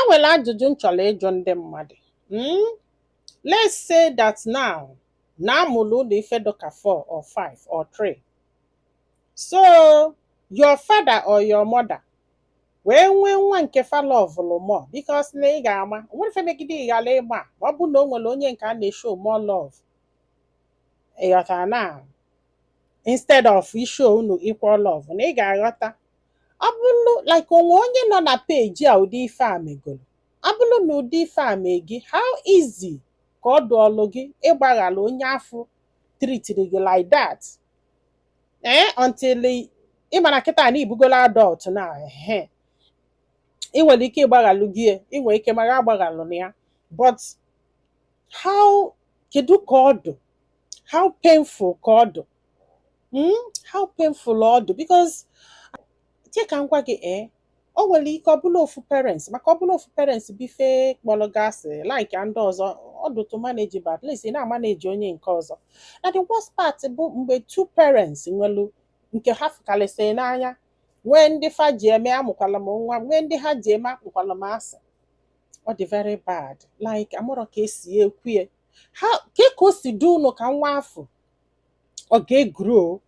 Nwere ajụjụ m chọrọ ịjụ ndị mmadụ. Let's say that now na amụrụ ụlọ ife dịka 4 or 5 or 3, so your father or your mother wee nwee nwa nke fa lovelụ more, because na ị ga-ama o nwere ife megide ị ghara ịma ma ọ bụ na o nwere onye nke a na-eshow more love, ịghọtara, na instead of ishow unu equal love, na ị ga-aghọta. Ọ bụrụ like onwe onye nọ na peji a, ụdị ife a megoro, ọ bụrụ na ụdị ife a mee gị, how easy ka ọ dụọlụ gị ịgbaghara onye afụ treatiri gị like that, until ị mara kịta na ibugola adult na ehe ị nwere ike ịgbaghalụ gị, ị nwere ike mara agbaghalụ na ya, but how, kedu ka ọ dụ, how painful ka ọ dụ? How painful ọ dụ? Because che ka m gwa gị, o nwere ike ọ bụla ofu parents, maka ọ bụla ofu parents bife kpọrọ gị asị like ndị ọzọ, ọ dị to manage, but at least ị na-amanage onye nke ọzọ. Na the worst part bụ mgbe two parents nwelu nke ha fụkarịsịrị n'anya, nwee ndị fa ji eme amụkwala m nwa, nwee ndị ha ji eme akpụkwala m asị. Ọ dị very bad. Like amụrọ ka esi ekwu ya, ha ke ka o si dị unu ka nwa afọ ọ ga-egrow,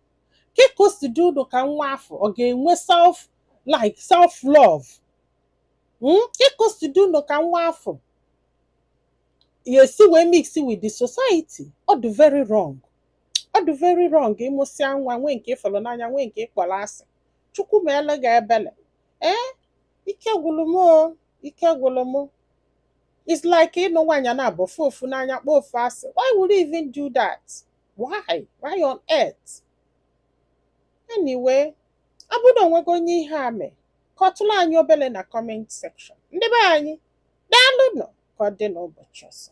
ke ka o si dị unu ka nwa afọ ọ ga-enwe self, like self love? Ke ka o si dị unu ka nwa afọ ya esi wee mix with the society? Ọ dị very wrong, ọ dị very wrong. Ịmụsịa nwa, nwee nke ịfụrụ n'anya, nwee nke ịkpọrọ asị. Chukwu meele gị ebele. Ee, ike gwụrụ m o, ike gwụrụ m. It's like ịnụ nwaanyị na-abụ ofu ofu n'anya, kpọọ ofu asị. Why would you even do that? Why on earth? Anyway, ọ bụrụ na onwego onye ihe a mee, kọtụrụ anyị obele na comment section. Ndị be anyị, daalụ nọ. Ka ọ dị n'ụbọchị ọzọ.